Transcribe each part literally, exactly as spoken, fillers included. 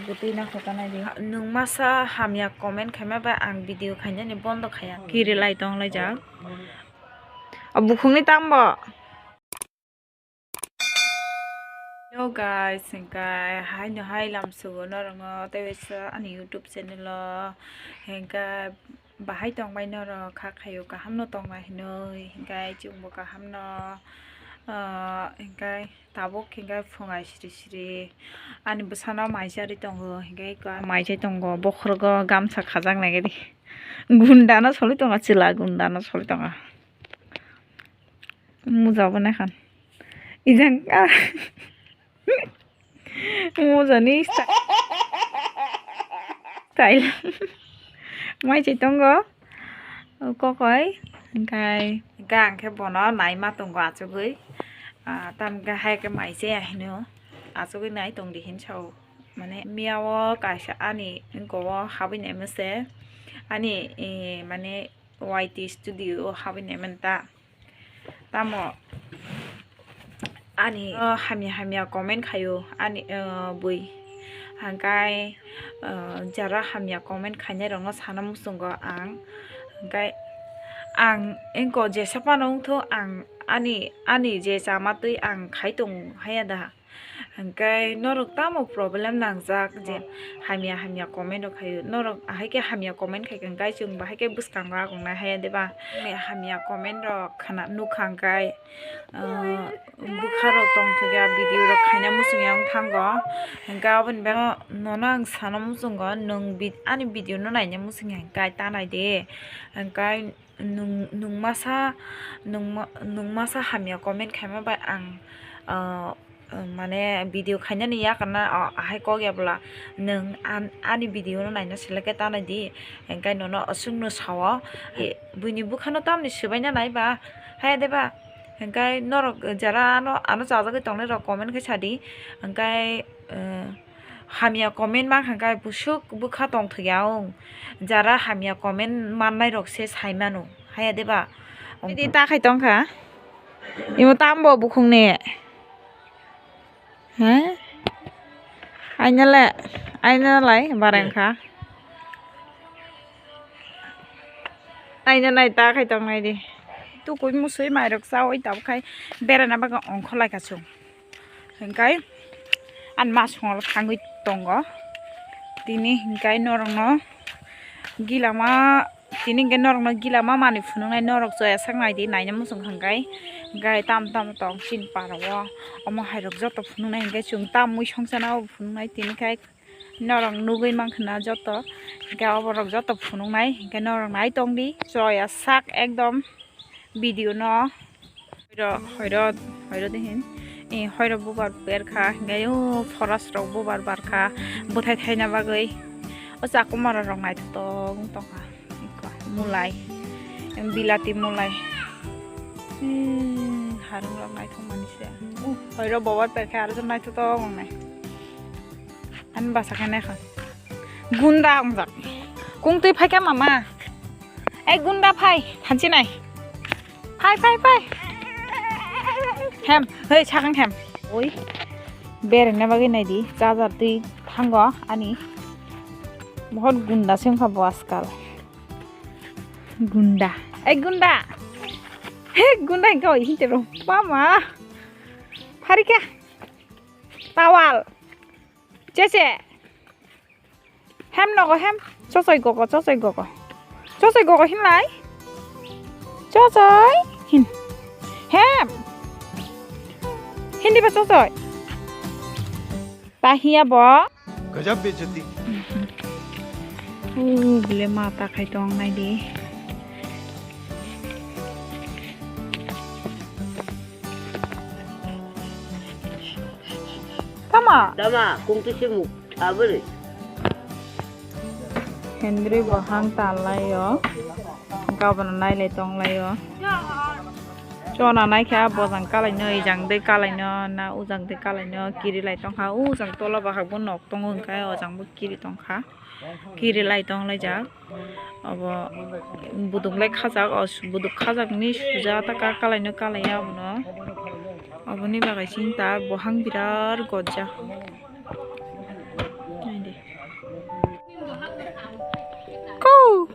Bwtwi nakhwk nai di. Nwng masa hamya comment khaima bai ang video khainani bondo khaiya. Kirilai tong laijak. O bukhukni tambo. Hello guys, hingkai haino hai lamsugo norokno tei waisa ani YouTube channel o hingkai bahai tongbai norok kha khaio kaham no tongnai hinoi hingkai chwngbo kaham no, ah, hingkai tabuk hingkai phungai sri sri ani bwsano mai charwi tongo hingkai mai chai tongo bokhorogo gamsa khajak nai di gunda no soli tongo chwla gunda no soli tongo. Muja bo naikha. Ijang ka. Muja ni sta-, style. Mai se tongo. Kokoi. Hingkai. Hingkai ang khe bono naima tongo achugwi. Ah, tam hingke hai khe mai se ahino. Achugwi nai tong di hin sao. Mane miya o kaisa ani wngko o habwi naima se. Ani, eh, mane Y T studio o habwi naima ta. Tamo ani, o, hamya hamya comment khaio ani, o, bui. Hingkai, o, jara hamya comment khainai rokno sana muchungo ang. Hingkai ang engko jesa phano wngthok ang ani, ani je chama twi ang khai tong haya da. Hingkai norok tamo problem nangjak je hamya hamya comment rok khaio. Norok ahai khe hamya comment khaikha hingkai chwng bahai khe bwskango agongnai haya deba? Hamya comment rok khana nukha hingkai, ah, bwkha rok tongthokya video rok khaina muchungya wng thango. Hingkai aboni bagwi nono ang sana muchungo nwng vid-, ani video no naina muchungya hingkai ta nai di. Hingkai nwng, nwng masa, nwng ma-, nwng masa hamya comment khaima bai ang, ah, mane video khainani yakarna, ah, ahai kok ya bwla nwng an-, ani video no naina select khe ta nai di, hingkai nono aswk no sao, eh, buini bwkhano tamni swbaina nai ba, haya de ba, hingkai norok jara ano, ano chajagwi tongnai rok comment khe sa di, hingkai, eh, hamya comment mankha khe busuk bwkha tongthokya wng. Jara hamya comment mannai rok se sai mano. Haya de ba? Bidi ta khai tongkha. Imo tambo bukhukni. He? Aina le, aina lai bareng kha. Aina nai ta khai tongnai di. Tukui musui mairok chaui tabuk khai berana bagwi ongkho lai kha chwng. Hingkai ani masongno thangwi tongo. Tini hingkai norokno gilama, tini hingke norokno gilama manwi phunuknai norok choya sak nai di naina muchung hingkai. Hingkai tam tam tong chini para o omo hai rok joto phunuknai hingke chwng tam mui songchana o phunuknai tini khai norok nugui mankha na joto hingke oborok joto phunuknai hingke norok nai tong di choya sak ekdom. Video no hoiro, hoiro, hoiro de hin. Eh, hoiro bubar berkha, hingke o forest rok bubar barkha, bwthai thaina bagwi. O chakumara rok naithotok wng tongkha. Ikko mulai, bilati mulai. Eh, harung rok naithok mani se. Uh, hoiro bubar berkha, aro naithotok wngnai. Ani bwsa khe naikha. Gunda wngjak. Kungtwi phaikha mama. Ei gunda phai, thanchi nai. Phai, phai, phai. Hem, hei, sakang hem. Oi. Berengna bagwi nai di, charger twi thango ani. Bohot gunda se wngkha bo ajkal. Gunda. Ei gunda. He gunda hingkha oi hinte ro. Mama. Pharikha. Tawal. Cheche. Hem nogo hem. Chochoi gogo, chochoi gogo. Chochoi gogo hinlai. Chochoi hin. Hem. Hindi ba chochoi. Ta hiya bo. Gajab bejati. U bile ma ta khai tong nai di. Tama. Tama, kung tu si muk, abri. Hendri bo hang tan lai o. Gabana nai lai tong lai o. Chona nai kha bojang kalai no, ejang de kalai no, na ujang de kalai no, kiri lai tong kha, ujang tola bahak bo nok tongo hingkhe ojang bo kiri tong kha. Kiri lai tong lai jak. Obo buduk lai khajak, o buduk khajak ni suja ta ka kalai no kalai ya abono. Aboni bagwi chini ta bohang birat gojak. Naidi. Kou!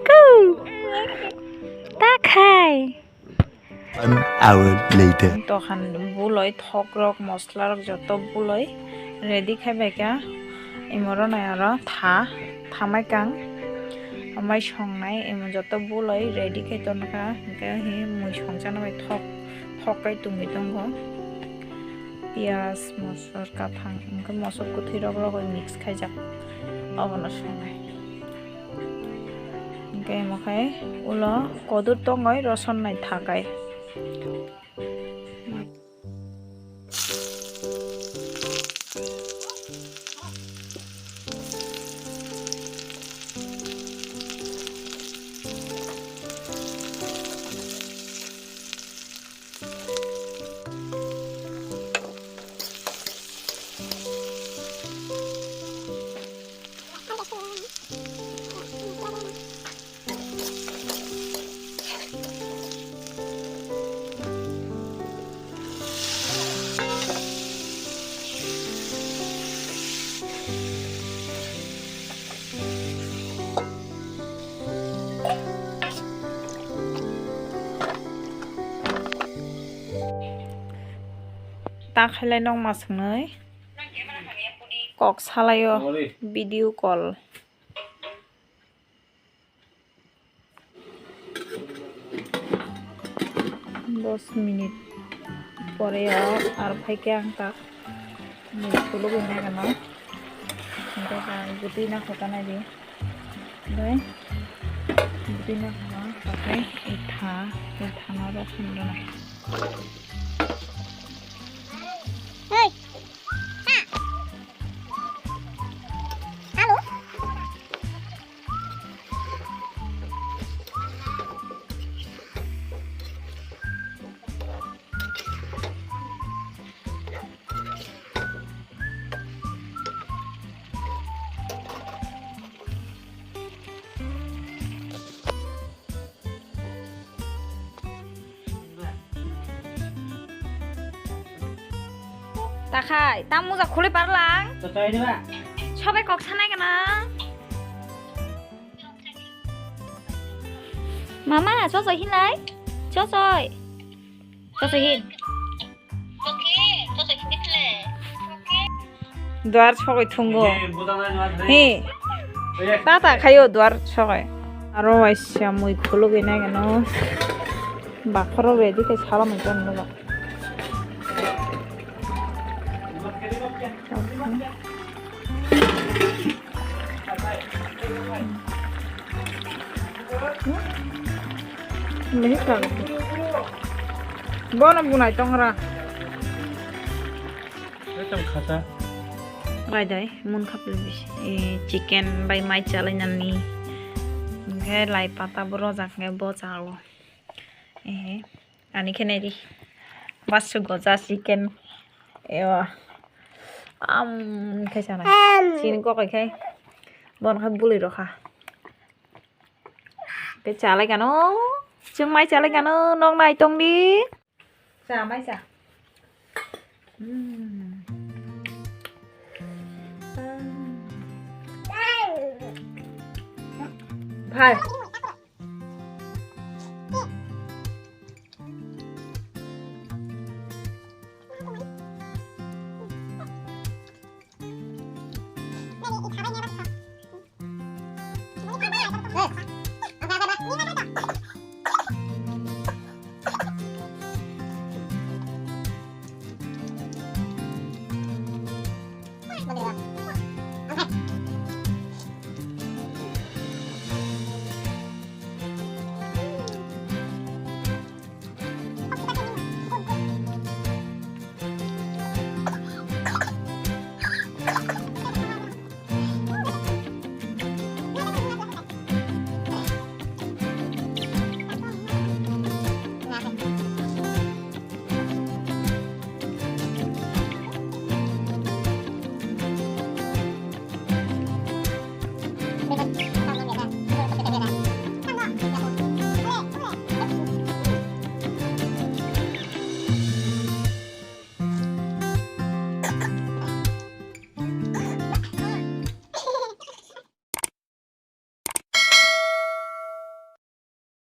Kou! Ta khai! One hour later. Tokhan buloi, thokrok, moslarok joto buloi ready khai bai kha. Imo rwnai aro tha, thamai kang. Amai songnai, imo joto buloi ready khai ton kha. Hwnkhe hi mui songchana bai thok, thok kai tongwi tongo. Piyaj, mosor, kathang, hwnkhe mosor kwthwi rok rogwi mix khaijak. Obono songnai. Hwnkhe imo khai ulo kodur tongoi roson nai thakai. Ta khailai nokma swngnai kok salaio video call. Dos minute pore o ar phai khe ang ta mui khulugwi nai gana. Hwnkhe ta bwtwi nakhota naidi. Bai bwtwi nakhota khe itha, itha no rw phunuknai. Takhai, ta muja khulwi parlang. Sobai kok sanai kana? Mama, chosoi hinlai? Chosoi. Chosoi hin. Duar sogoi thungo. Hi. Tata khayo duar sogoi. Aro waisa mui khulugwi nai gano. Bakhoro ready khe salamai ton nugo. Bono bunai tongra. Ekdom khata. Bai dai, mun khapli bisi. Eh, chicken bai mai chalai nani. Hwnkhe lai pata bo rojak hwnkhe bo chao. Eh, ani khe nai di. Basu goja chicken. Ewa. Am khai sanai. Chini kokai khai. Bon khai bului rokha. Tei chalai gano. Chwng mai chalai gano. Nok nai tong di. Cha mai cha. Hmm. Phai.